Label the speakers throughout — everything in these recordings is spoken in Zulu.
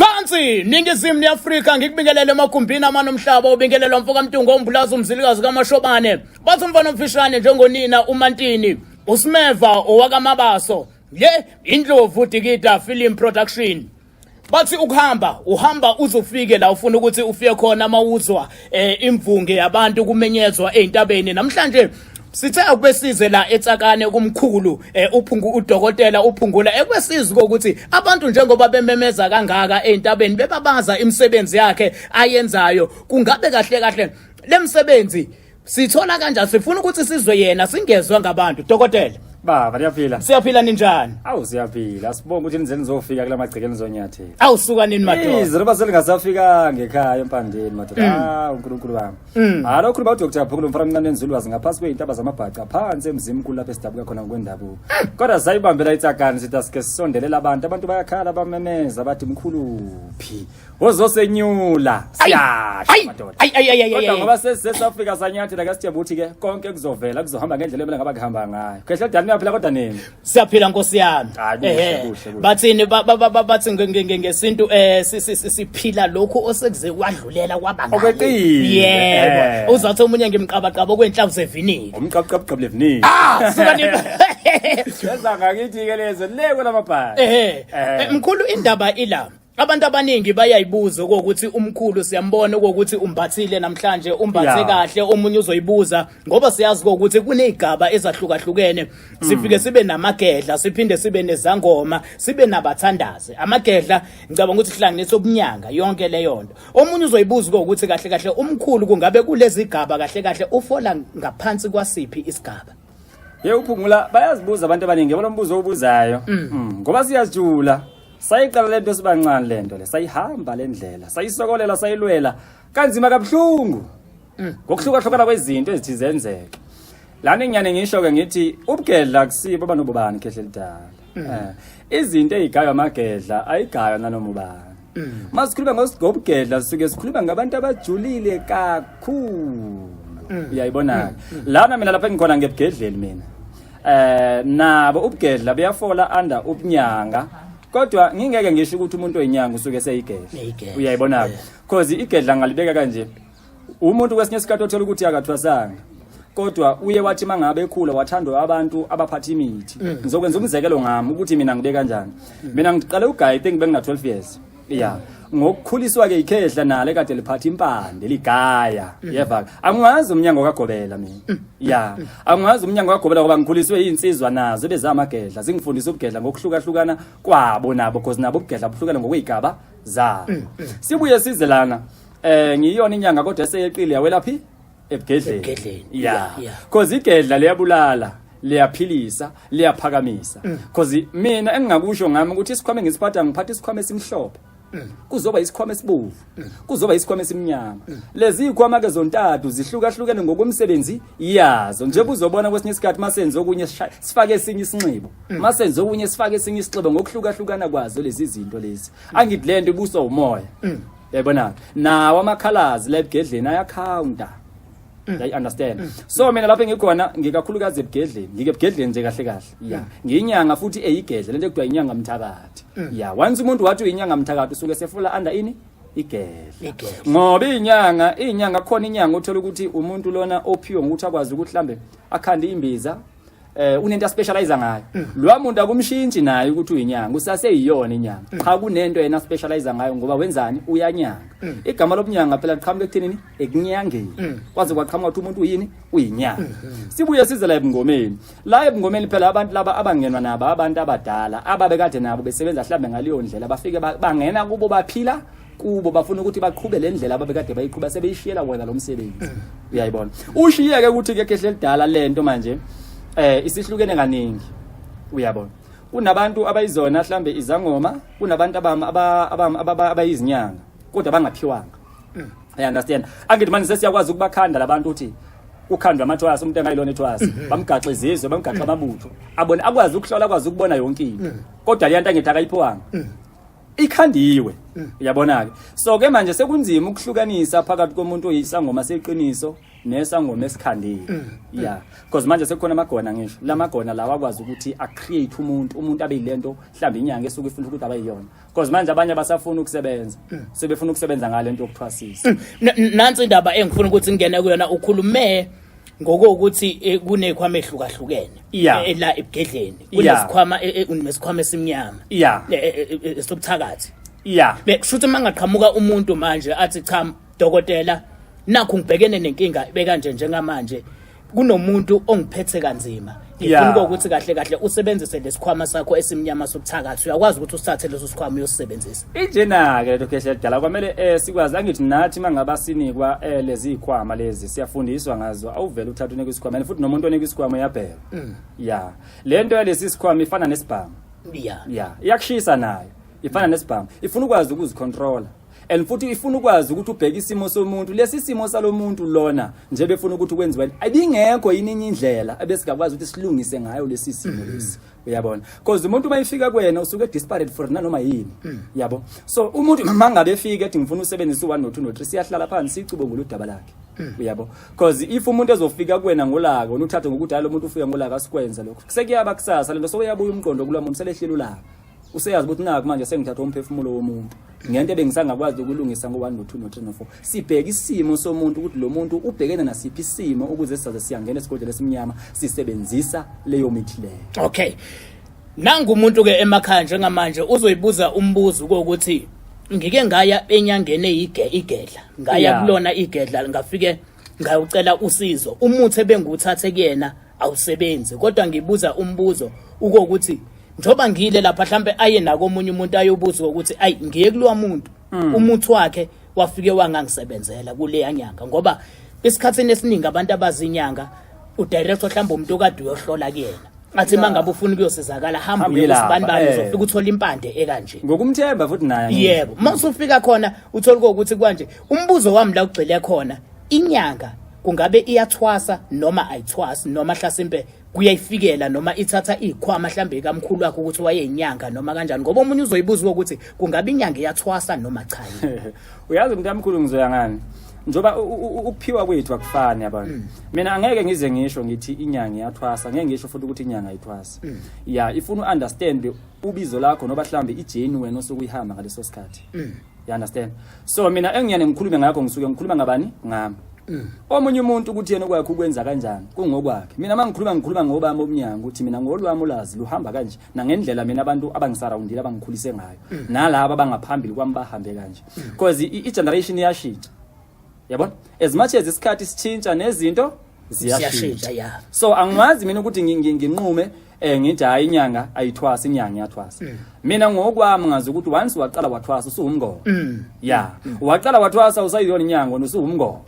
Speaker 1: Mzansi, Ningizimu neAfrika ngikubingelele emagumbini amane omhlaba ubingelelwa mfoka Mtungu ombulaza umzilikazi kaMashobane. Bathi umfana omfishane njengonina uMantini, uSmeva owakaMabaso. Le Indlovu Dikida Film Production. Bathi ukuhamba uhamba uzofike la ufuna ukuthi ufike khona mawuzwa imvunge yabantu kumenyezwa ezintabeni namhlanje sithe akubesize la etsakane kumkhulu uphungu udokotela uphungula ekubesiza ukuthi abantu njengoba bememeza kangaka ezintabeni bebabaza imisebenzi yakhe ayenzayo kungabe kahle kahle lemsebenzi sithola kanjani sifuna ukuthi sizwe yena singezwa ngabantu dokotela.
Speaker 2: Baba niyaphila.
Speaker 1: Siyaphila ninjani?
Speaker 2: Awu siyaphila. Sibonga ukuthi nize nizofika kula magceke nizonyathela.
Speaker 1: Awu suka nini madoda?
Speaker 2: Izwe loba selingasafikanga ekhaya empandeni madoda. Ah uNkulunkulu wami. Hayi lokhu ba Dr. Phukulu mfana omncane enzulwazi ngaphansi kweyintaba zamabhaca phansi emzimkhulu lapho esidabuka khona ngokwendabuko. Kodwa sayibambela itsakani sithi asike sisondelela abantu. Abantu bayakhala bamemeza bathi mkhulu phi? Ozosenyula siyasho madoda.
Speaker 1: Ay ay ay ay.
Speaker 2: Kodwa ngoba sesafika sanyathela ke sithemba ukuthi ke konke kuzovela kuzohamba ngendlela emele ngaba kuhamba ngayo. Khehle dala niyaphila kodwa nini?
Speaker 1: Siyaphila nkosi yami.
Speaker 2: Hayi, kuhle,
Speaker 1: Ehhe.
Speaker 2: kuhle, kuhle.
Speaker 1: Bathini bathi ngesintu siphila lokhu osekuze kwadlulela kwaba ngale.
Speaker 2: Okweqile.
Speaker 1: Yebo. Uzathi omunye ngimqabaqaba okwenhlamvu zevinini.
Speaker 2: Umqabqabqab levinini.
Speaker 1: Ah, suka nini?
Speaker 2: Yeza ngakithi ke lezo le kulamabhayi.
Speaker 1: Ehhe. Mkhulu indaba ila. Abantu abaningi bayayibuza ukuthi umkhulu siyambona ukuthi umbathile namhlanje umbathe kahle omunye uzoyibuza ngoba siyazi ukuthi kunezigaba ezahlukahlukene sifike sibe namagedla siphinde sibe nezangoma sibe nabathandazi amagedla ngicabanga ukuthi hlanganisa obunyanga yonke leyo nto omunye uzoyibuza ukuthi kahle kahle umkhulu kungabe kulezi gaba kahle kahle ufola ngaphansi kwasiphi isigaba.
Speaker 2: Ye uphungula bayazibuza abantu abaningi yabona umbuzo obuzayo. Ngoba siyajula. Sayiqala lento sibancane lento le sayihamba le ndlela sayisokolela sayilwela kanzima kabuhlungu. Ngokuhlukahlukana kwezinto ezithi zenzeke. Lana engiyane ngisho ke ngithi ubugedla kusibo banobubani khehle lidala. Izinto ezigaywa amagedla ayigaywa nanoma ubani. Masikhuluma ngobugedla sisuke sikhuluma ngabantu abajulile kakhulu. Uyayibona lana mina lapha engikhona ngebugedleni mina. Nabo ubugedla buyafola under ubunyanga. Kodwa ngingeke ngisho ukuthi umuntu oyinyanga usuke seyigedla.
Speaker 1: Eyigedla.
Speaker 2: Uyayibona ke. Cause igedla ngalibeka kanje. Umuntu kwesinye isikhathi othola ukuthi akathwasanga. Kodwa uye wathi mangabe ekhula wathandwa abantu abaphatha imithi. Ngizokwenza umzekelo ngami ukuthi mina ngibe kanjani. Mina ngiqale ugaya I think bengina 12 years. Yeah. Ngokukhuliswa ke ikhehla nalo ekade liphatha impande ligaya. Yeva. Angiwazi umnyango kaGobela mina. Yeah. Angiwazi umnyango kaGobela ngoba ngikhuliswe izinsizwa nazo ebezamagedla zingifundisa ubugedla ngokuhlukahlukana kwabo nabo because nabo ubugedla buhlukene ngokwezigaba zabo. Sibuye size lana. Ngiyona inyanga kodwa eseyeqile yawela phi? Ebugedleni.
Speaker 1: Ebugedleni.
Speaker 2: Yeah.
Speaker 1: Yeah.
Speaker 2: Cause igedla liyabulala, liyaphilisa, liyaphakamisa. Cause mina engingakusho ngami ukuthi isikhwama engisiphatha ngiphatha isikhwama esimhlophe. Kuzoba isikhwama esibovu. Kuzoba isikhwama esimnyama. Lezi izikhwama ke zontathu zihlukahlukene ngokomsebenzi yazo. Nje kuzobona kwesinye isikhathi masenze okunye sifake esinye isinxibo. Masenze okunye sifake esinye isinxibo ngokuhlukahlukana kwazo lezi zinto lezi. Angithi lento ibuswa umoya. Yayibona nawo amakhalazi la ebugedleni ayacounta. I understand. So mina lapho engikhona ngikakhulukazi ebugedleni, ngike ebugedleni nje kahle kahle. Yeah. Ngiyinyanga futhi eyigedla lento ekuthiwa inyanga mthakathi. Yeah, once umuntu wathi uyinyanga mthakathi usuke sefula under ini igedla.
Speaker 1: Igedla.
Speaker 2: Ngoba inyanga khona inyanga uthola ukuthi umuntu lona ophiwe ngokuthi akwazi ukuthi mhlambe akhande imbiza unento aspecialize ngayo. Lo muntu akumshintshi naye ukuthi uyinyanga, usaseyiyona inyanga. Cha kunento yena aspecialize ngayo ngoba wenzani? Uyanyanga. Igama lobunyanga phela liqhamuka ekuthenini? Ekunyangeni. Kwaze kwaqhamuka ukuthi umuntu uyini? Uyinyanga. Sibuye size la ebungomeni. La ebungomeni phela abantu laba abangenwa nabo abantu abadala ababekade nabo besebenza mhlambe ngaleyo ndlela bafike bangena kubo baphila kubo bafuna ukuthi baqhube le ndlela ababekade bayiqhuba sebeyishiyela wena lo msebenzi. Uyayibona. Ushiyeke ukuthi ke kehle lidala lento manje isihlukene kaningi. Uyabona. Kunabantu abayizona mhlambe izangoma, kunabantu abayizinyanga kodwa bangaphiwanga. I understand. Angithi manje sesiyakwazi ukubakhanda labantu ukuthi ukhandwa amathwasa umuntu engayilona ithwasa bamgaxa izizwe bamgaxa amabutho abone akwazi ukuhlola akwazi ukubona yonke into kodwa le nto angithi akayiphiwanga ikhandiwe. Uyabona ke. So ke manje sekunzima ukuhlukanisa phakathi komuntu oyisangoma seqiniso Nesangoma esikhandile. Yeah, because manje sekukhona amagona, ngisho lamagona lawa akwazi ukuthi a-create umuntu abe yilento mhlawumbe inyanga esuke ifuna ukuthi abe yiyona, because manje abanye basafuna ukusebenza, sebefuna ukusebenza ngale nto yokuthwasisa.
Speaker 1: Nansi indaba engifuna ukuthi ngingene kuyona. Ukhulume ngokuthi kunezikhwama ehlukahlukene la ebugedleni, kunesikhwama nesikhwama esimnyama esobuthakathi. Kusho ukuthi mangaqhamuka umuntu manje athi, "Cha dokotela, nakhu ngibhekene nenkinga bekanje, njengamanje kunomuntu ongiphethe kanzima, ngifuna ukuthi kahle kahle usebenzise lesikhwama sakho esimnyama sobuthakathi," uyakwazi ukuthi usithathe leso sikhwama uyosisebenzisa?
Speaker 2: Injena-ke lento, khehla dala, kwamele sikwazi, angithi nathi mangaba sinikwa lezi zikhwama lezi, siyafundiswa ngazo. Awuvele uthathe unikwe isikhwama, and futhi nomuntu onikwa isikhwama uyabheka. Ya, le nto yalesi sikhwama ifana nesibhamu. Ya, iyakushisa nayo, ifana nesibhamu, ifuna ukwazi ukuzicontrola and futhi ifuna ukwazi ukuthi ubheke isimo somuntu, lesi simo salomuntu lona nje befuna ukuthi kwenziwe, ayibingekho yini enye indlela ebesingakwazi ukuthi silungise ngayo lesi simo lesi, uyabona? Because umuntu uma efika kuwena usuke desperate for nanoma yini, yabo? So umuntu mangabe efika ethi ngifuna usebenzisa u1 no2 no3, siyahlala phansi sicubungule udaba lakhe, uyabo? Because if umuntu ezofika kuwena ngolaka, wena uthathe ngokuthi hayi, lo muntu ufika ngolaka, asikwenze lokho, sekuyaba kusasa lento, sokuyabuya umqondo kulo muntu, selehlile ulaka, useyazi ukuthi naku manje sengithatha umphefumulo womuntu ngento ebengisangakwazi ukulungisa ngo-1 no-2 no-3 no-4. Sibheke isimo somuntu ukuthi lo muntu ubhekene nasiphi isimo ukuze sizaze siyangena esigodlweni esimnyama sisebenzisa leyo mithi leyo.
Speaker 1: Okay, nangu umuntu ke emakhaya njengamanje uzoyibuza umbuzo ukuthi ngike ngaya enyangeni eyige igedla, ngaya kulona igedla, ngafike ngayocela usizo, umuthi ebengiwuthathe kuyena awusebenzi, kodwa ngibuza umbuzo ukokuthi njoba ngile lapha, mhlambe aye nakomunye umuntu ayobuza ukuthi ayi, ngiye kulowa muntu, umuthi wakhe wafike wangangisebenzela kuleya nyanga, ngoba esikhathini esiningi abantu abazinyanga udirector mhlawumbe umuntu okade uyohlola kuyena athi uma ngabe ufuna ukuyosizakala, hamba uye
Speaker 2: Hamba lapha,
Speaker 1: kusibanibani, uzofika uthole impande ekanje.
Speaker 2: Ngokumthemba futhi naye, angithi.
Speaker 1: Yebo, uma usufika khona uthola ukuthi kwanje umbuzo wami la ugxile khona, inyanga kungabe iyathwasa noma ayithwasi, noma hlasimpe kuyayifikela, noma ithatha ikhwama mhlambe kamkhulu wakhe ukuthi wayeyinyanga noma kanjani? Ngoba omunye uzoyibuza ukuthi kungabe inyanga iyathwasa noma cha yini?
Speaker 2: Uyazi mntamkhulu, ngizoya ngani, njengoba ukuphiwa kwethu akufani abantu. Mina angeke ngize ngisho ngithi inyanga iyathwasa, ngeke ngisho futhi ukuthi inyanga ayithwasa. Ya, ifuna u-understand ubizo lakho noba mhlambe i-journey wena osuke uyihamba ngaleso sikhathi, you understand? So mina engiyane ngikhulume ngakho, ngisuke ngikhuluma ngabani? Ngami. Omunye umuntu ukuthi yena okwakhe ukwenza kanjani kungokwakhe. Mina uma ngikhuluma, ngikhuluma ngobami obunyango, ukuthi mina ngolwami ulwazi luhamba kanje, nangendlela mina abantu abangisurroundile abangikhulise ngayo, nalaba abangaphambili kwami bahambe kanje, because i-generation iyashintsha, yabona? As much as isikhathi sitshintsha, nezinto ziyashintsha.
Speaker 1: Ziyashintsha, ya.
Speaker 2: So angiwazi mina ukuthi nginqume ngithi hayi, inyanga ayithwasi, inyanga iyathwasa. Mina ngokwami ngazi ukuthi once waqala wathwasa, usuwumngoma. Ya, waqala wathwasa, usayiyona inyanga, wena usuwumngoma.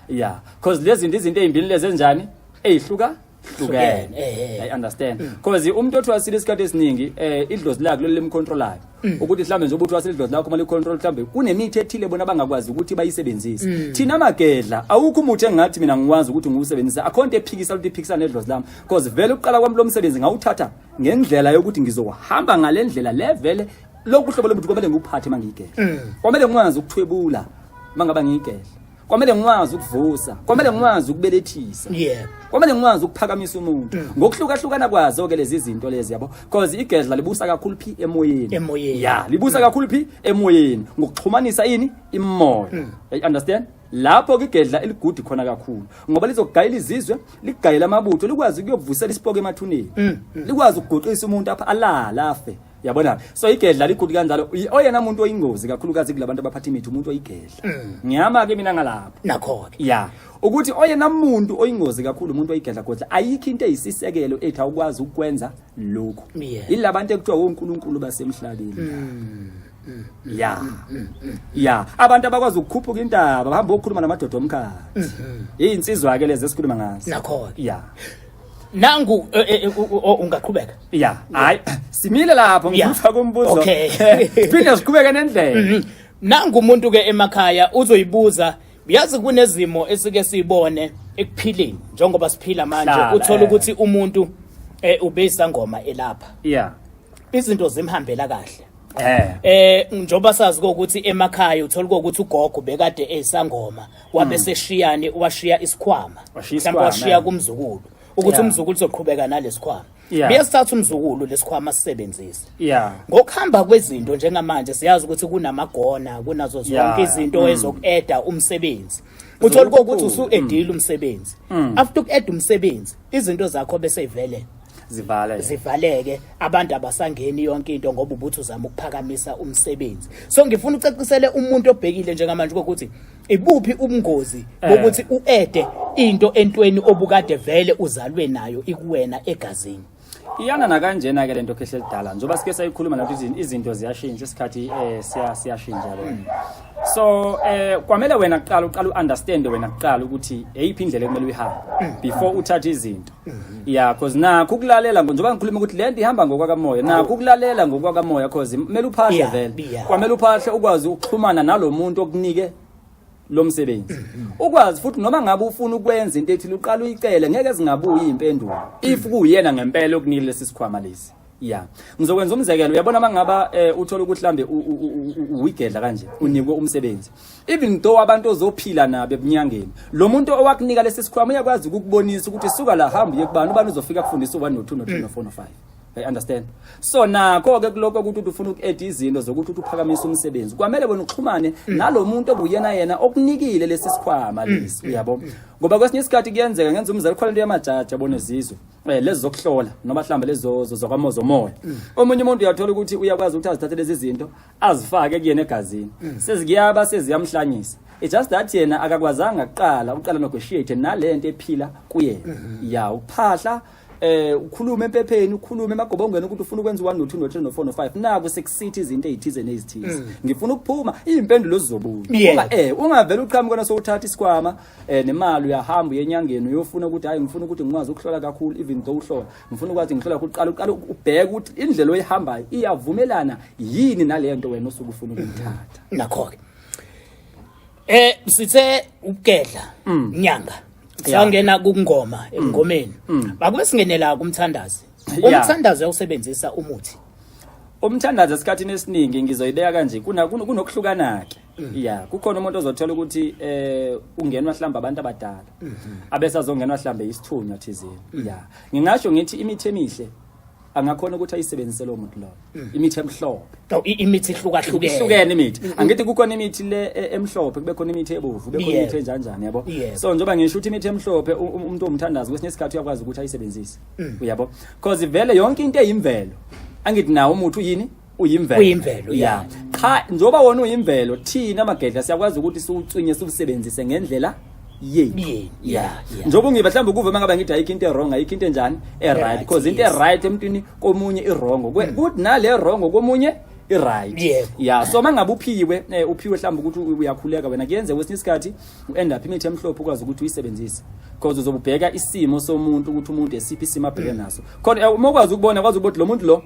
Speaker 2: Ya, because lezi zinto, izinto ezimbili lezi enjani eyihluka hlukene.
Speaker 1: Eh.
Speaker 2: I understand, because umuntu othwasile isikhathi esiningi idlozi lakhe lolu limcontrolayo, ukuthi mhlambe nje ubuthwasile, idlozi lakho uma licontrol, mhlambe kunemithi ethile bona bangakwazi ukuthi bayisebenzise. Thina amagedla awukho umuthi engathi mina ngikwazi ukuthi ngiwusebenzise, akho nto ephikisa ukuthi iphikisana nedlozi lami, because vele ukuqala kwami lo msebenzi ngawuthatha ngendlela yokuthi ngizohamba ngale ndlela le. Vele lokhu uhlobo lomuthi kwamele ngiwuphathe uma ngiyigedla, kwamele ngikwazi ukuthwebula uma ngaba ngiyigedla, kwamele ngikwazi ukuvusa, kwamele ngikwazi ukubelethisa, kwamele ngikwazi ukuphakamisa umuntu ngokuhlukahlukana kwazo-ke lezi zinto lezi, yabo? Because igedla libusa kakhulu phi? Emoyeni.
Speaker 1: Emoyeni.
Speaker 2: Ya, libusa kakhulu phi? Emoyeni, ngokuxhumanisa ini? Imoya, you understand? Lapho ke igedla eligudi khona kakhulu, ngoba lizogayela izizwe, ligayela amabutho, likwazi ukuyokuvusela isipoko emathuneni, likwazi ukuguqisa umuntu apha alala afe, yabona? So igedla likhulu kanjalo. Oyena muntu oyingozi kakhulukazi kulabantu abaphatha imithi, umuntu oyigedla. Ngiyama ke mina ngalapho.
Speaker 1: Nakho-ke.
Speaker 2: Ya, ukuthi oyena muntu oyingozi kakhulu umuntu oyigedla godla. Ayikho into eyisisekelo ethi awukwazi ukwenza lokhu. Yilabantu ekuthiwa onkulunkulu basemhlabeni. Ya, abantu abakwazi ukukhuphuka intaba bahamba ukukhuluma namadoda omkhathi, izinsizwa ke lezi esikhuluma ngazo.
Speaker 1: Nakho-ke.
Speaker 2: Ya.
Speaker 1: Nangu ungaqhubeka.
Speaker 2: Ya, hayi, simile lapho. Ngifaka umbuzo. Siphinde siqhubeke nendlela.
Speaker 1: Nangu umuntu ke emakhaya uzoyibuza, yazi kunezimo esike sibone ekuphileni njengoba siphila manje, uthola ukuthi umuntu ubeyisangoma elapha, izinto zimhambela kahle. Njoba sazi ukuthi emakhaya uthola ukuthi ugogo bekade eyisangoma wabe seshiyani washiya isikhwama.
Speaker 2: Washiya
Speaker 1: Mhlawumbe
Speaker 2: isikhwama,
Speaker 1: washiya
Speaker 2: eh.
Speaker 1: kumzukulu ukuthi umzukulu uzoqhubeka nalesikhwama. Buyasithatha umzukulu lesikhwama sisebenzise. Ngokuhamba kwezinto njengamanje siyazi ukuthi kunamagona, kunazo zonke izinto ezoku-eda umsebenzi. Uthola ukuthi usu-edile umsebenzi. After uku-eda umsebenzi, izinto zakho bese ivele
Speaker 2: zivale
Speaker 1: zivaleke, abantu abasangeni yonke into ngoba ubuthi uzama ukuphakamisa umsebenzi. So ngifuna ucacisele umuntu obhekile njengamanje ukuthi ibuphi ubungozi bokuthi uede into entweni obukade vele uzalwe nayo ikuwena egazini.
Speaker 2: Iyana nakanjena ke lento, khehle lidala, njengoba sike sayikhuluma nathi izinto ziyashintsha, isikhathi siyashintsha lo. So kwamele wena kuqala uqala uunderstand wena kuqala ukuthi eyiphi indlela ekumele uyihambe before uthathe izinto. Yeah, cause nakho ukulalela, njengoba ngikhuluma ukuthi lento ihamba ngokwakamoya, nakho ukulalela ngokwakamoya, cause kumele uphahle vele. Kwamele uphahle ukwazi ukuxhumana nalomuntu okunike lo msebenzi, ukwazi futhi noma ngabe ufuna ukwenza into ethile uqala uyicele, ngeke zingabuyi impendulo if kuyena ngempela okunike lesi sikhwama lesi. Ya, ngizokwenza umzekelo. Uyabona, mangaba uthola ukuthi mhlambe uyigedla kanje, unikwe umsebenzi, even though abantu ozophila nabo ebunyangeni, lo muntu owakunika lesi sikhwama uyakwazi ukukubonisa ukuthi suka la, hamba uye kubani, ubani uzofika kufundisa u1 no2 no3 no4 no5. I understand. So nakho ke kuloko ukuthi ufuna uku-add izinto zokuthi uthi uphakamise umsebenzi, kwamele wena uxhumane nalo muntu obuyena yena okunikile lesi sikhwama lesi, uyabo? Ngoba kwesinye isikhathi kuyenzeka, ngenza umzali, khona into yamajaji, yabona, izizwe lezi zokuhlola noma mhlawumbe lezo zokwamoza omoya. Omunye umuntu uyathola ukuthi uyakwazi ukuthi azithathe lezi zinto azifake kuyena egazini, sezikuyaba seziyamhlanyisa. It's just that yena akakwazanga kuqala uqala negotiate nalento ephila kuyena. Ya, ukuphahla, ukhulume empepheni, ukhulume emagobongweni ukuthi ufuna ukwenza u1 no2 no3 no4 no5, naku sekusithi izinto ezithize nezithize, ngifuna ukuphuma, izimpendulo zizobuya. Ungavela uqhamuka na sowuthatha isikwama nemali, uyahamba uye enyangeni uyofuna ukuthi hayi, ngifuna ukuthi ngikwazi ukuhlola kakhulu. Even though uhlola, ngifuna ukwazi ngihlola kakhulu, uqala uqala ubheke ukuthi indlela oyihambayo iyavumelana yini nale nto wena osuke ufuna ukuyithatha.
Speaker 1: Nakho ke sithe ukugedla nyanga, sangena kungoma, engomeni, bakube singenela kumthandazi. Umthandazo uyawusebenzisa umuthi?
Speaker 2: Umthandazo esikhathini esiningi, ngizoyibeka kanje, kunokuhlukana ke. Ya, kukhona umuntu ozothola ukuthi ungenwa mhlawumbe abantu abadala, abese azongenwa mhlawumbe isithunywa thizeni. Ya, ngingasho ngithi imithi emihle angakhona ukuthi ayisebenzise lo muntu loyo, imithi emhlophe.
Speaker 1: Oh, imithi ihlukahlukene.
Speaker 2: Ihlukene imithi. Angithi kukhona imithi le emhlophe, kube khona imithi ebovu, kube khona imithi enjanjani, yabo? So njengoba ngisho ukuthi imithi emhlophe, umuntu omthandazo kwesinye isikhathi uyakwazi ukuthi ayisebenzise, uyabo? Because vele yonke into eyimvelo, angithi nawo umuthi uyini? Uyimvelo.
Speaker 1: Uyimvelo.
Speaker 2: Ya, cha, njengoba wona uyimvelo, thina amagedla siyakwazi ukuthi siwucwinye, siwusebenzise ngendlela yethu. Njengoba ungiva mhlawumbe ukuve uma ngabe ngithi ayikho into e-wrong, ayikho into enjani e-right, because into e-right emntwini komunye i-wrong, kuthi nale wrong komunye i-right. Ya, so uma ngabe uphiwe uphiwe mhlawumbe ukuthi uyakhuleka wena, kuyenzeka kwesinye isikhathi u-end up imithi emhlophe ukwazi ukuthi uyisebenzise, because uzobe ubheka isimo somuntu ukuthi umuntu esiphi isimo abheke naso khona. Uma ukwazi ukubona, kwazi ukuthi lo muntu lo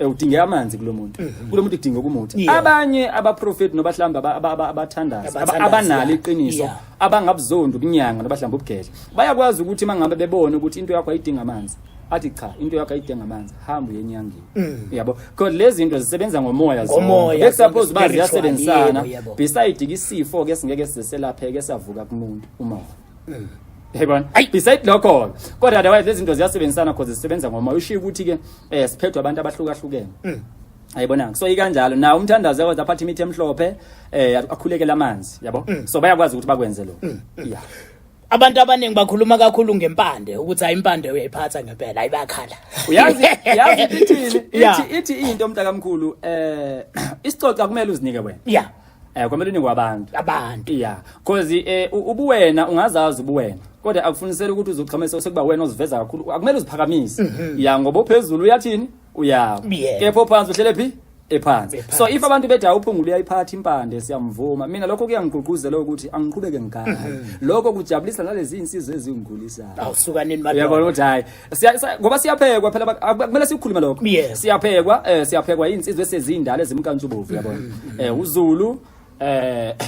Speaker 2: udingeka amanzi kulo muntu, kulo muntu kudingeka umuthi. Abanye abaprofeti noba mhlawumbe abathandazi
Speaker 1: Abathandazi,
Speaker 2: abanalo iqiniso, abangabuzondi ubunyanga noba mhlawumbe ubugedla, bayakwazi ukuthi uma ngabe bebone ukuthi into yakho ayidinga amanzi, athi cha, into yakho ayidinga amanzi, hamba uye enyangeni, uyabo? Because lezi zinto zisebenza ngomoya.
Speaker 1: Ngomoya,
Speaker 2: bekusuppose uba
Speaker 1: zonke,
Speaker 2: ziyasebenzisana.
Speaker 1: yebo, yebo.
Speaker 2: Beside isifo ke singeke sizeselapheke savuka kumuntu umoya, yayibona? Beside lokho kodwa otherwise lezi zinto ziyasebenzisana because zisebenza ngomoya. Ushiya ukuthi ke siphethwe abantu abahlukahlukene, ayibonanga? So ikanjalo nawo umthandazo, yakwazi aphathe imithi emhlophe, akhulekele amanzi, yabo? So bayakwazi ukuthi bakwenze lokho, yeah.
Speaker 1: Abantu abaningi bakhuluma kakhulu ngempande, ukuthi hayi, impande uyayiphatha ngempela, hayi, bayakhala.
Speaker 2: Uyazi, yazi ithini? Ithi into, mntakamkhulu, isicoca kumele uzinike wena. Kwamele unikwe abantu.
Speaker 1: Abantu.
Speaker 2: Yeah, cause ubuwena ungazazi ubuwena, kodwa akufunisela ukuthi uzoqhamisa sekuba wena oziveza kakhulu. Akumele uziphakamise, ya, ngoba uphezulu uyathini? Uyawa. Kepha ophansi uhlele phi? Ephansi. So if abantu bethi awuphungula uyayiphatha impande, siyamvuma. Mina lokho kuyangigqugquzela ukuthi angiqhubeke ngigaye. Lokho kujabulisa nalezi insizwa ezingikhulisayo.
Speaker 1: Awusuka nini,
Speaker 2: Uyabona
Speaker 1: madoda?
Speaker 2: ukuthi hayi, ngoba siyaphekwa phela, kumele sikhulume lokho. Siyaphekwa, siyaphekwa insizwa esezindala ezimkantshubovu, uyabona? UZulu,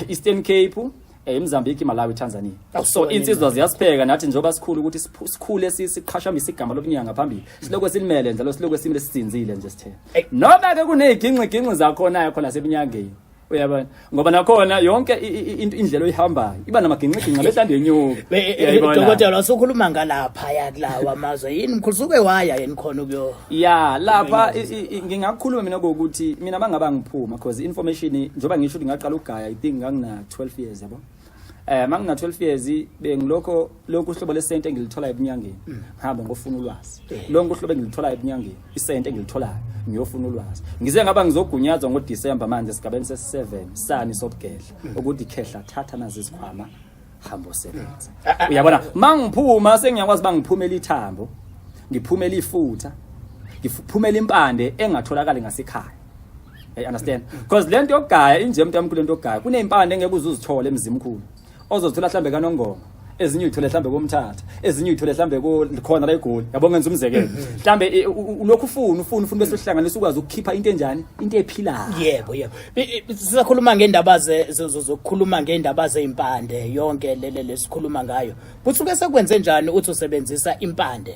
Speaker 2: Eastern Cape, eMozambique, Malawi, Tanzania. So insizwa ziyasipheka nathi njengoba sikhulu ukuthi sikhule siqhashambise igama lobunyanga phambili. Silokho silimele njalo, silokho simile sizinzile nje sithe. Noma ke kuneziginci ginci zakhona khona sebunyangeni. Uyabona, ngoba nakhona yonke into, indlela oyihambayo iba namaginxiginxi abehlanda enyuka.
Speaker 1: Dokotela, wasukhuluma ngalapha ya kulawa amazwe, yini mkhulu, suke waya yini khona ukuyo?
Speaker 2: Ya, lapha ngingakhuluma mina ngokuthi mina mangaba ngiphuma, because information njengoba ngisho ukuthi ngaqala ukugaya, I think ngangina 12 years, yabo. Mangina 12 years bengilokho lokhu uhlobo lesente engilithola ebunyangeni, ngihambe ngofuna ulwazi. Lonke uhlobo engilithola ebunyangeni, isente engilitholayo, ngiyofuna ulwazi. Ngize ngaba ngizogunyazwa ngoDecember manje esigabeni sesi-7 sani sobugedla ukuthi khehla, thatha nazi izikhwama, hamba usebenze. Uyabona, mangiphuma sengiyakwazi bangiphumela ithambo, ngiphumela ifutha, ngiphumela impande engatholakali ngasekhaya. I understand, because lento yokugaya inje, umuntu omkhulu, lento yokugaya kunezimpande engeke uze uzithole emzimkhulu, ozozithola mhlambe kaNongoma, ezinye uyithole mhlambe koMthatha, ezinye uyithole mhlambe khona la eGoli, yabo. Ngenza umzekelo, mhlambe ulokhu ufuna ufuna ufuna, bese uhlanganisa ukwazi ukukhipha into enjani, into ephilayo.
Speaker 1: Yebo, sisakhuluma ngendaba zokukhuluma ngendaba zezimpande, yonke lele lesikhuluma ngayo, kusuke sekwenze njani uthi usebenzisa impande,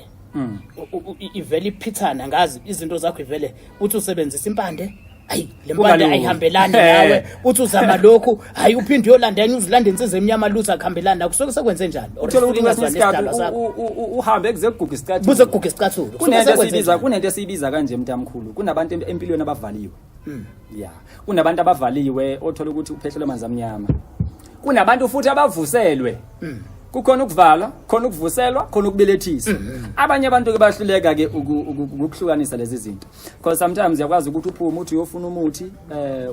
Speaker 1: ivele iphithana ngazi izinto zakho, ivele uthi usebenzisa impande, hayi, le mpande
Speaker 2: Kungalungi.
Speaker 1: Ayihambelani nawe, uthi uzama lokhu, hayi, uphinde uyolanda enye, uzilanda insizwa emnyama, lutho akuhambelani nakho, kusuke sekwenze njani? Or
Speaker 2: Uthola ukuthi
Speaker 1: kusuke
Speaker 2: kwesinye
Speaker 1: ingazwani
Speaker 2: isikhathi
Speaker 1: nesidalwa sakho?
Speaker 2: uhambe kuze kuguga isicathulo.
Speaker 1: Kuze kuguga isicathulo. Kusuke
Speaker 2: Kunento
Speaker 1: sekwenze
Speaker 2: esiyibiza
Speaker 1: njani?
Speaker 2: Kunento esiyibiza kanje, mntamkhulu, kunabantu empilweni abavaliwe. Ya, kunabantu abavaliwe, othola ukuthi uphehlelwe amanzi amnyama. Kunabantu futhi abavuselwe. Kukhona ukuvalwa, khona ukuvuselwa, khona ukubelethisa. Abanye abantu ke bahluleka ke ukuhlukanisa lezi zinto, because sometimes uyakwazi ukuthi uphume uthi uyofuna umuthi,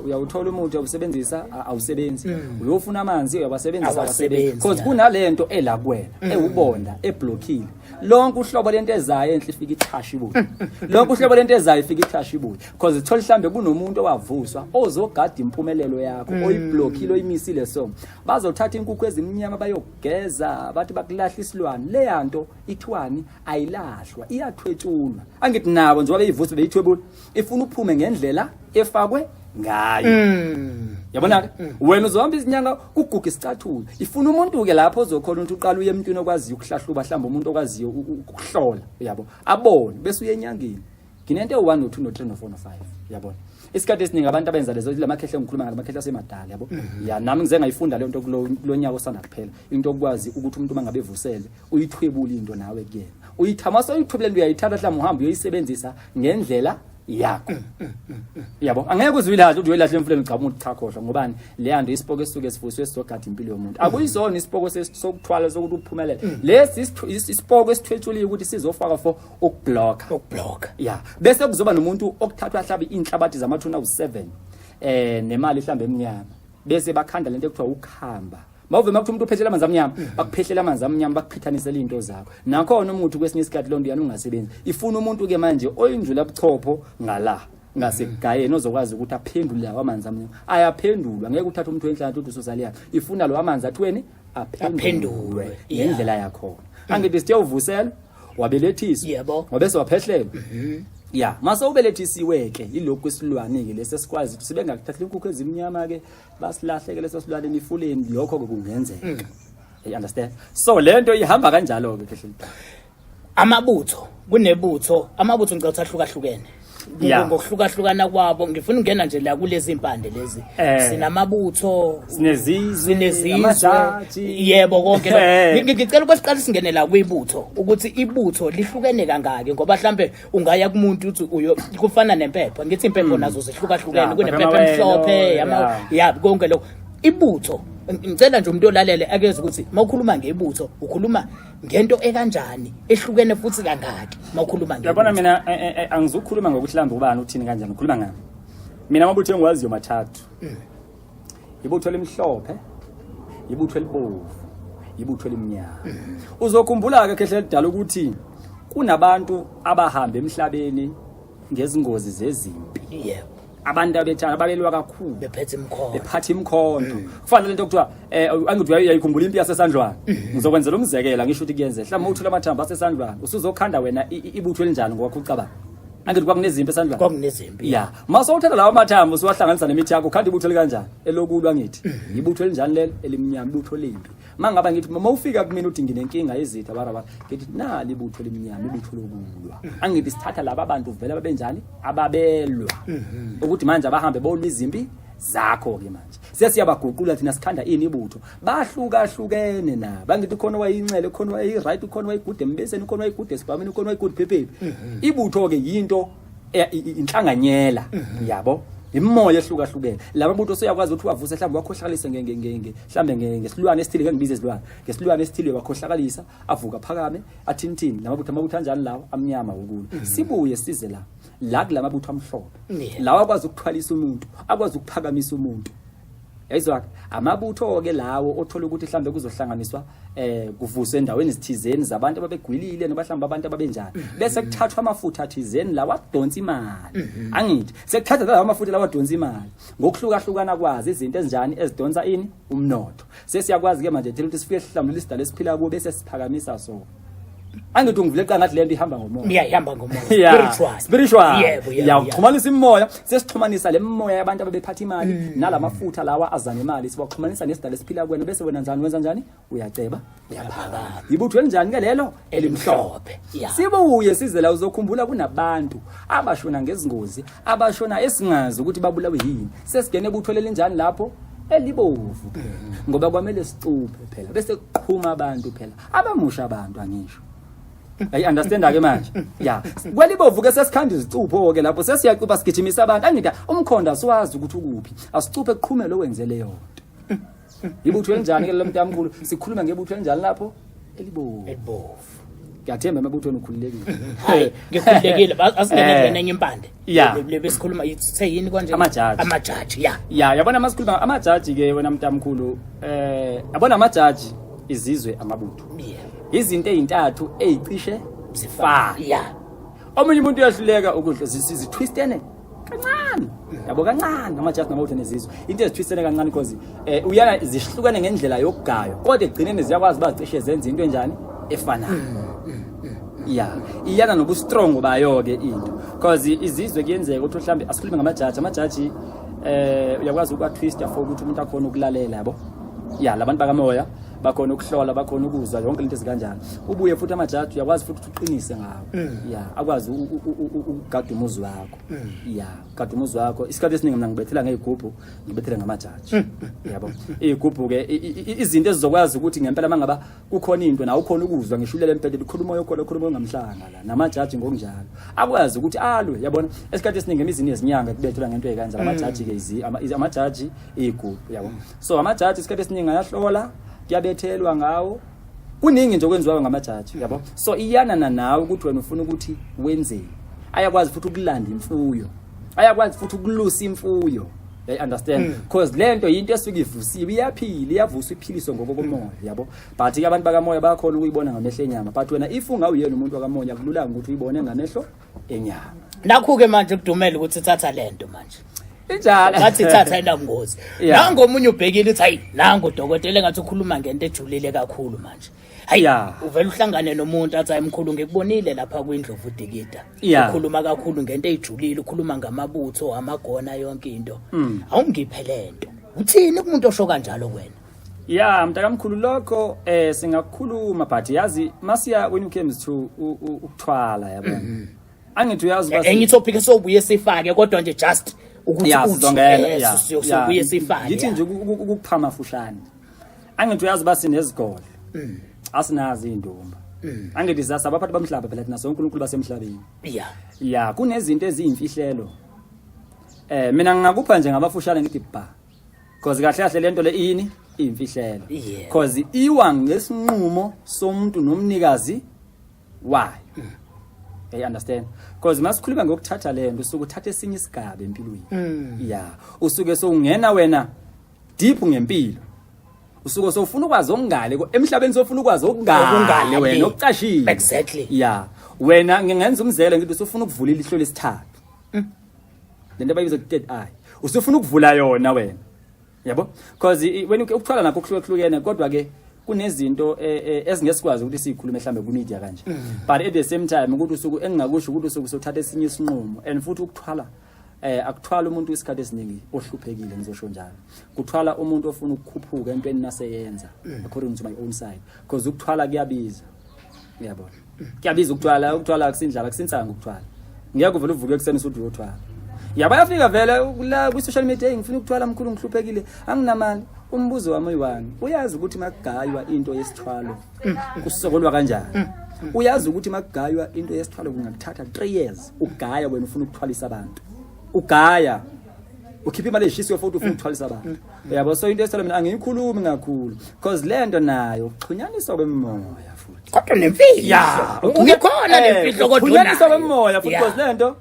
Speaker 2: uyawuthola umuthi, uyawusebenzisa, awusebenzi. Uyofuna amanzi, uyawasebenzisa,
Speaker 1: Awasebenzi,
Speaker 2: awasebenzi, because kunalento ela kuwena ewubonda eblockile. Lonke uhlobo lento ezayo enhle ifika ithasha ibuye, lonke uhlobo lento ezayo ifika ithasha ibuye, because ithola mhlambe kunomuntu owavuswa ozogada impumelelo yakho, oyiblockile, oyimisile. So bazothatha inkukhu ezimnyama, bayogeza, bathi bakulahla isilwane. Leya nto ithiwani? Ayilahlwa, iyathwetshulwa. Angithi nabo njengoba beyivuse beyithwebula, ifuna uphume ngendlela efakwe ngayo. Yabona ke, wena uzohamba izinyanga kuguga isicathulo. Ifuna umuntu ke lapho ozokhona ukuthi uqala uye emntwini okwaziyo ukuhlahluba, mhlawumbe umuntu okwaziyo ukuhlola, uyabo, abone, bese uye enyangeni, nginento ewu-1 no-2 no-3 no-4 no-5, uyabona. Isikhathi esiningi abantu abenza lezo lamakhehla engikhuluma ngalo, amakhehla asemadala, yabo. Ya, nami ngize ngayifunda leyo nto kulo nyaka osanda kuphela, into okwazi ukuthi umuntu uma ngabe evusele uyithwebule into nawe kuyena, uyithama soyithwebule into, uyayithatha mhlawumbe uhambe uyoyisebenzisa ngendlela yakho, yabo. Angeke uze uyilahle, uthi uyoyilahle emfuleni, cha, umuntu, cha, khohlwa. Ngobani? Leya nto isipoko esisuke sivuswe sizogada impilo yomuntu. Akuyizona isipoko sokuthwala sokuthi uphumelele. Lesi isipoko esithwetshuliwe ukuthi sizofaka for ukublocka.
Speaker 1: Ukublock.
Speaker 2: Ya, bese kuzoba nomuntu okuthathwa ahlabe inhlabathi zamathuna awu-7 nemali mhlambe emnyama, bese bakhanda lento ekuthiwa ukuhamba. Mawuvema ukuthi umuntu uphethele amanzi amnyama, bakuphehlela amanzi amnyama, bakuphithanisele iy'nto zakho. Nakhona umuthi kwesinye isikhathi loo nto yana ungasebenzi. Ifuna umuntu ke manje oyinjula buchopho ngala ngasekugayeni, ozokwazi ukuthi aphendule lawo amanzi amnyama. Ayaphendulwa, ngeke uthathe umuntu wenhlanhla uthi ususaliyaphi. Ifuna lo amanzi athiweni? Aphendulwe.
Speaker 1: Aphendulwe,
Speaker 2: ngendlela yakhona. Angithi sithe uvuselwa, wabelethiswa, wabese waphehlelwa. Ya, mase ubelethisiwe ke, yilokhu kwesilwane ke lesi esikwazi ukuthi sibe ngakuthathela inkukhu ezimnyama ke, basilahleke leso silwane emifuleni. Lokho ke kungenzeka, you understand? So lento ihamba kanjalo ke, kehle.
Speaker 1: Amabutho, kunebutho, amabutho ngicela ukuthi ahlukahlukene ngokuhlukahlukana kwabo. Ngifuna ukungena nje la kulezi impande lezi. Sinamabutho,
Speaker 2: Sinezizwe,
Speaker 1: sinezizwe,
Speaker 2: amajaji.
Speaker 1: Yebo, konke lokho. Ngicela ukuthi siqale singene la kwibutho, ukuthi ibutho lihlukene kangaki, ngoba mhlambe ungaya kumuntu uthi uyo, kufana nempepho, ngithi impepho nazo zihlukahlukene. Kunempepho emhlophe, ya, konke lokho. Ibutho, ngicela nje umuntu olalele akeze ukuthi mawukhuluma ngebutho ukhuluma ngento ekanjani, ehlukene futhi kangaki mawukhuluma ngebutho.
Speaker 2: Uyabona mina, angizukukhuluma ngokuthi mhlawumbe ubani uthini kanjani, ngikhuluma ngami mina. Amabutho engiwaziyo mathathu: ibutho elimhlophe, ibutho elibovu, ibutho elimnyama. Uzokhumbula-ke, khehle elidala, ukuthi kunabantu abahamba emhlabeni ngezingozi zezimpi, abantu abethana babelwa kakhulu,
Speaker 1: bephethe imikhono,
Speaker 2: bephatha imkhonto. Kufana lento okuthiwa angithi uyayikhumbula impi yaseSandlwana. Ngizokwenzela umzekelo, ngisho ukuthi kuyenzeka mhlawumbe uthula amathambo aseSandlwana, usuzokhanda wena ibutho elinjani ngokwakho ucabanga? Angithi kwakunezimpi esandlwana.
Speaker 1: Kwakunezimpi.
Speaker 2: Ya. Mase uthatha lawo mathambo usuwahlanganisa nemithi yakho khanda ibutho likanjani? Elokulwa ngithi. Ibutho elinjani lelo? Elimnyama, ibutho lempi. Mangaba ngithi uma ufika kumina uthi nginenkinga yezitha barabara. Ngithi nali ibutho elimnyama, ibutho lokulwa. Angithi sithatha laba bantu vele ababenjani? Ababelwa. Ukuthi manje abahambe bolwa izimpi zakho ke manje. Sesiyabaguqula thina sikhanda ini ibutho. Bahlukahlukene na. Bangithi khona wayinxele, khona wayi-right, khona wayigude embeseni, khona wayigude esibhamini, khona wayigude phephepi. Ibutho ke yinto inhlanganyela yabo. Imimoya ehlukahlukene. Laba butho seyakwazi ukuthi uwavuse mhlawumbe wakhohlakalise nge nge nge mhlawumbe ngesilwane esithile, ngeke ngibize izilwane. Ngesilwane esithile wakhohlakalisa, avuka phakame, athintini. Lamabutho amabutho anjani lawo? Amnyama ukulo. Sibuye size la. La kulamabutho amhlophe. Lawa akwazi ukuthwalisa umuntu, akwazi ukuphakamisa umuntu. Yayizwa amabutho ke lawo othola ukuthi mhlambe kuzohlanganiswa kuvuswe endaweni ezithizeni zabantu ababegwilile noma mhlambe abantu ababenjani. Bese kuthathwa amafutha athizeni lawa adonsa imali. Angithi sekuthatha lawa amafutha lawa adonsa imali ngokuhlukahlukana kwazi izinto ezinjani ezidonsa ini umnotho. Sesiyakwazi ke manje thina ukuthi sifike sihlambulule isidalo esiphila kuwo bese siphakamisa so. Angithi ungivule qanga ngathi lento ihamba ngomoya.
Speaker 1: Yeah, ihamba ngomoya. Spiritual.
Speaker 2: Spiritual.
Speaker 1: Yebo, yebo.
Speaker 2: Ya, uxhumanisa imimoya, sesixhumanisa le mimoya yabantu ababephatha imali nalamafutha lawa aza nemali, siwaxhumanisa nesidalo esiphila kuwena bese wena njani wenza njani? Uyaceba, uyaphakama. Ibutho elinjani ke lelo? Elimhlophe.
Speaker 1: Yeah.
Speaker 2: Sibuye size la uzokhumbula kunabantu abashona ngezingozi, abashona esingazi ukuthi babulawe yini. Sesigene ebutho lelinjani lapho? Elibovu phela. Ngoba kwamele sicuphe phela bese kuqhuma abantu phela. Abamusha abantu angisho. Ayi understand ke manje. Ya. Kwelibovu ke sesikhanda izicupho ke lapho sesiyacupha sigijimisa abantu. Angithi umkhondo asiwazi ukuthi ukuphi. Asicuphe kuqhume lo wenze leyo nto. Ibutho elinjani ke lomntamkhulu? Sikhuluma ngebutho elinjani lapho? Elibovu.
Speaker 1: Elibovu.
Speaker 2: Ngiyathemba emabuthweni ukhululekile.
Speaker 1: Hayi, ngikhululekile. Asingene kulena enye impande.
Speaker 2: Yeah.
Speaker 1: Le besikhuluma ithe yini konje?
Speaker 2: Amajaji.
Speaker 1: Amajaji, yeah.
Speaker 2: Ya, yabona masikhuluma amajaji ke wena mntamkhulu, yabona amajaji izizwe amabutho.
Speaker 1: Yeah.
Speaker 2: Izinto ezintathu ezicishe zifana.
Speaker 1: Yeah.
Speaker 2: Omunye umuntu uyahluleka ukudla zithwistene kancane. Yabo kancane amajaji namabutho nezizwe. Into ezithwistene kancane because uyana zihlukane ngendlela yokugaywa. Kodwa ekugcineni ziyakwazi bazicishe zenze into enjani efanayo. Ya, iyana nobustrong bayo ke into. Because izizwe kuyenzeka ukuthi mhlambe asikhulume ngamajaji, amajaji uyakwazi ukuwa-twista for ukuthi umuntu akhona ukulalela yabo. Ya, labantu bakamoya bakhona ukuhlola, bakhona ukuzwa yonke into ezikanjalo. Ubuye futhi amajaji uyakwazi futhi ukuthi uqinise ngawo. Ya, akwazi ukugada umuzi wakho. Ya, ugada umuzi wakho. Isikhathi esiningi mina ngibethela ngezigubhu, ngibethele ngamajaji. Yabo. Izigubhu ke izinto ezizokwazi ukuthi ngempela mangaba kukhona into nawe ukhona ukuzwa ngisho ulele embhedeni ukhuluma uyokhona ukhuluma ongamhlanga la namajaji ngokunjalo akwazi ukuthi alwe yabona. Esikhathi esiningi emizini yezinyanga kubethelwa ngento ekanjalo amajaji ke amajaji igubhu yabo. So amajaji isikhathi esiningi ayahlola, kuyabethelwa ngawo, kuningi nje okwenziwayo ngamajaji yabo. So iyanana nawe ukuthi wena ufuna ukuthi wenzeni. Ayakwazi futhi ukulanda imfuyo, ayakwazi futhi ukulusa imfuyo. You understand? Because lento yinto esuke ivusiwe, iyaphila, iyavuswa iphiliswe ngokomoya yabo. But ke abantu bakamoya bayakhona ukuyibona ngamehlo enyama, but wena if ungawuyena umuntu wakamoya kulula ukuthi uyibone ngamehlo enyama.
Speaker 1: Nakho ke manje kudumela ukuthi thatha lento manje.
Speaker 2: Injalo.
Speaker 1: Bathi thatha inangozi.
Speaker 2: Yeah.
Speaker 1: Nango omunye ubhekile uthi hayi nango dokotela engathi ukhuluma ngento ejulile kakhulu manje. Hayi
Speaker 2: Yeah.
Speaker 1: uvela uhlangane nomuntu athi hayi mkhulu ngikubonile lapha kwindlovu dikida.
Speaker 2: Yeah.
Speaker 1: Ukhuluma kakhulu ngento ejulile, ukhuluma ngamabutho, amagona yonke into. Awungiphe lento. Uthini kumuntu osho kanjalo wena?
Speaker 2: Ya, mntakamkhulu lokho singakukhuluma but yazi masiya when it comes to ukuthwala yabo. Angithi uyazi uba
Speaker 1: Enye topic esobuye sifake kodwa nje just ukuthi
Speaker 2: Ya,
Speaker 1: uthi,
Speaker 2: sizongena, ya,
Speaker 1: siyobuye
Speaker 2: ya.
Speaker 1: sifake.
Speaker 2: Ngithi nje ukuphama fushane. Angithi uyazi uba sinezigolo. Asinazi indumba. Angithi sasa abaphathi bomhlaba phela thina sonke uNkulunkulu basemhlabeni.
Speaker 1: Yeah.
Speaker 2: Ya, kunezinto eziyimfihlelo. Mina ngingakupha nje ngabafushane ngithi ba. Because kahle kahle lento le ini iyimfihlelo.
Speaker 1: Yeah.
Speaker 2: Because iwa ngesinqumo somuntu nomnikazi wayo. You understand? Because masikhuluma ngokuthatha lento usuke uthatha esinye isigaba empilweni. Yeah, usuke sowungena wena deep ngempilo. Usuke sowufuna ukwazi okungale emhlabeni, sowufuna ukwazi okungale
Speaker 1: Okungale.
Speaker 2: wena okucashile.
Speaker 1: Exactly.
Speaker 2: Yeah. Wena ngingenza umzekelo ngithi usufuna ukuvula ilihlo lesithathu. Lento abayibiza third eye. Usufuna ukuvula yona wena. Yabo? Because when ukuthwala nakho kuhlukahlukene kodwa ke Kunezinto ezingesikwazi ukuthi siyikhulume mhlambe ku media kanje. But at the same time ukuthi usuku engingakusho ukuthi usuku sothatha esinye isinqumo, and futhi ukuthwala akuthwala umuntu isikhathi esiningi ohluphekile, ngizosho njalo. Kuthwala umuntu ofuna ukukhuphuka entweni naseyenza, according to my own side, because ukuthwala kuyabiza, uyabona? Kuyabiza ukuthwala. Ukuthwala akusindlala, akusinsangu ukuthwala. Ngeke uvele uvuke ekuseni usuthi uyothwala. Yabayafika vele la kwi-social media, "Hey, ngifuna ukuthwala mkhulu, ngihluphekile, anginamali." Umbuzo wami oyi-one, uyazi ukuthi makugaywa into yesithwalo kusokolwa kanjani? Uyazi ukuthi makugaywa into yesithwalo kungakuthatha 3 years ugaya, wena ufuna ukuthwalisa abantu, ugaya ukhipha imali eshisiwe futhi ufuna ukuthwalisa abantu, uyabo? So into yesithwalo mina angiyikhulumi kakhulu, because le nto nayo ukuxhunyaniswa kwemimoya futhi.
Speaker 1: Kodwa nemfihlo. Ungekhona nemfihlo kodwa
Speaker 2: Ukuxhunyaniswa
Speaker 1: unayo.
Speaker 2: kwemoya futhi, because le nto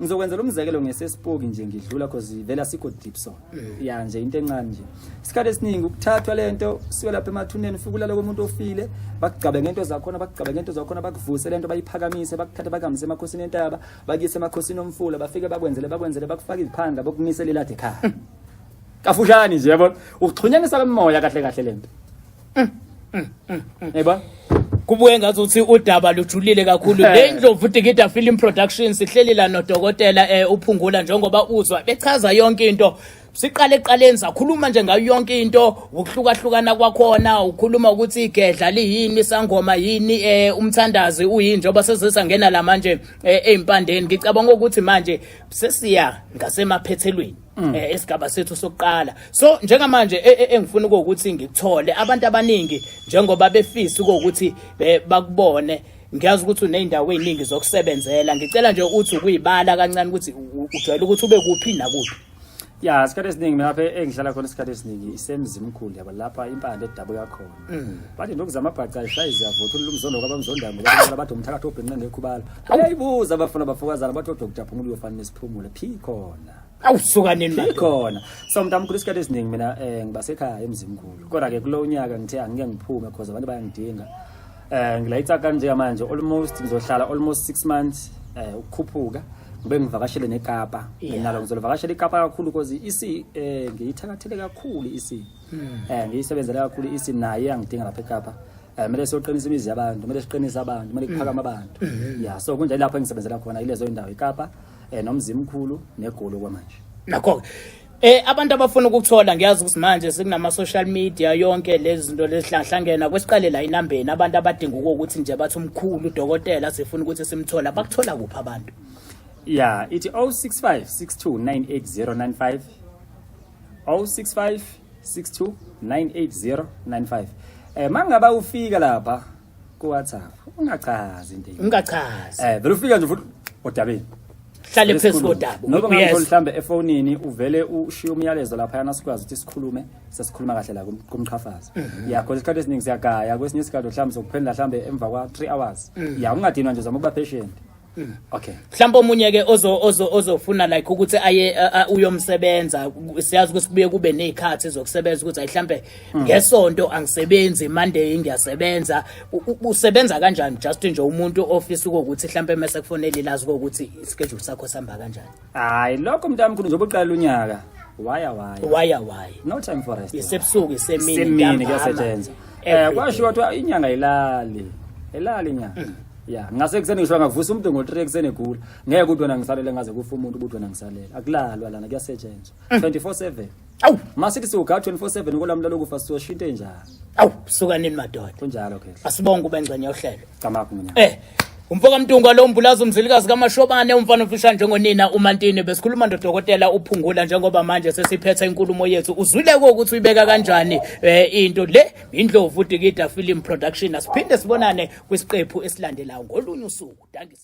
Speaker 2: ngizokwenzela umzekelo ngesesipoki nje ngidlula, cause vele asikho deep. So ya nje into encane nje, isikhathi esiningi ukuthathwa lento siwe lapha emathuneni, ufike ulala komuntu ofile, bakugabe ngento zakhona, bakugabe ngento zakhona, bakuvuse lento, bayiphakamise, bakuthathe bakuhambise emakhosini entaba, bakuyise emakhosini omfula, bafike bakwenzele, bakwenzele, bakufake iziphandla, bokumisele ilade ekhaya. Kafushane nje, yabona, ukuxhunyanisa kwemoya kahle kahle lento, yabona.
Speaker 1: Kubuye ngathi uthi udaba lujulile kakhulu. Le Ndlovu Dikida Film Productions ihleli la nodokotela uPhungula, njengoba uzwa bechaza yonke into. Siqale eqaleni sakhuluma nje ngayo yonke into, ukuhlukahlukana kwakhona, ukhuluma ukuthi igedla liyini, isangoma yini, umthandazi uyini, njengoba sesisangena la manje ezimpandeni. Ngicabanga ukuthi manje sesiya ngasemaphethelweni esigaba sethu sokuqala. So njengamanje engifuna ukuthi ngikuthole, abantu abaningi njengoba befisa ukuthi bakubone, ngiyazi ukuthi uney'ndawo ey'ningi zokusebenzela. Ngicela nje uthi ukuyibala kancane ukuthi ujwayele ukuthi ube kuphi nakuphi.
Speaker 2: Ya, isikhathi esiningi mina lapha engihlala khona isikhathi esiningi isemzimkhulu, yabo, lapha impande edabuka khona. Bathi lokhu zamabhaca ayishayi ziyavutha ulumzondo kwabamzondayo, ngoba bathi umthakathi obhinqe ngekhubalo. Bayayibuza abafuna bafokazana, bathi uDr Phungula uyofana nesiphumulo phi khona.
Speaker 1: Awusuka nini,
Speaker 2: Phi
Speaker 1: madoda?
Speaker 2: khona. So mntamkhulu, isikhathi esiningi mina ngiba sekhaya emzimkhulu. Kodwa ke kulo nyaka ngithe angike ngiphume because abantu bayangidinga. Ngila itsakani njengamanje, almost ngizohlala almost 6 months ukukhuphuka ngibe ngivakashele neKapa. Nalo ngizolivakashela iKapa kakhulu because isi ngiyithakathele kakhulu isi. Ngiyisebenzele kakhulu isi, naye iyangidinga lapha eKapa. Kumele siyoqinisa imizi yabantu, kumele siqinise abantu, kumele kuphakame abantu. Yeah, so kunje lapho engisebenzela khona ilezo indawo, iKapa nomzimkhulu neGoli kwamanje.
Speaker 1: Nakho abantu abafuna ukukuthola, ngiyazi ukuthi manje sekunama social media, yonke lezi zinto lezihlahlangena. Kwesiqale la inambeni, abantu abadinga ukuthi nje bathi umkhulu udokotela sifuna ukuthi simthola, bakuthola kuphi abantu?
Speaker 2: Yeah, ithi 065 6298095, 065 6298095. Mangaba ufika lapha ku WhatsApp ungachazi into.
Speaker 1: Ungachazi.
Speaker 2: Vele ufika nje futhi odabeni.
Speaker 1: Hlale phezu kodaba.
Speaker 2: Noma ngangithola mhlambe efonini, uvele ushiye umyalezo lapha yana, sikwazi ukuthi sikhulume, sesikhuluma kahle la kumqhafazo. Ya, because isikhathi esiningi siyagaya, kwesinye isikhathi mhlambe sokuphendula mhlambe emva kwa 3 hours. Ya, ungadinwa nje, zama ukuba patient. Okay.
Speaker 1: Mhlawumbe omunye ke ozo ozo ozofuna like ukuthi aye uyomsebenza, siyazi ukuthi kubuye kube nezikhathi zokusebenza, ukuthi ayi mhlambe ngesonto angisebenzi, Monday ngiyasebenza. Usebenza kanjani? Just nje umuntu ofisa ukuthi mhlambe mase kufonela ilazi ukuthi ischedule sakho sihamba kanjani.
Speaker 2: Hayi, lokho mntamkhulu, njengoba uqala unyaka waya waya.
Speaker 1: Waya waya.
Speaker 2: No time for rest.
Speaker 1: Isebusuku, isemini,
Speaker 2: Semini
Speaker 1: ntambama.
Speaker 2: Kuyasetshenzwa.
Speaker 1: Every day.
Speaker 2: Kwashiwa kuthiwa inyanga ilali. Elali inyanga. Ya, ngase kuseni ngisho ngavusa umuntu ngo3 ekuseni egula. Ngeke ukuthi wena ngisalele ngaze kufa umuntu ukuthi wena ngisalele. Akulalwa lana, kuyasetshenzwa. 24/7.
Speaker 1: Awu.
Speaker 2: Masithi siwuga 24/7 kolamula lokufa siyoshinta enjani?
Speaker 1: Awu, suka nini madoda.
Speaker 2: Kunjalo ke.
Speaker 1: Asibonge ube ngxenye yohlelo.
Speaker 2: Camakho mina.
Speaker 1: Umfoka Mntungwa lo, Mbulazi, umzilikazi kaMashobane, umfana ofisha njengonina uMantini. Besikhuluma nodokotela uPhungula njengoba manje sesiphetha inkulumo yethu. Uzwile ukuthi uyibeka kanjani into le Indlovu Dikida Film Production. Asiphinde sibonane kwisiqephu esilandelayo ngolunye usuku. Dankie.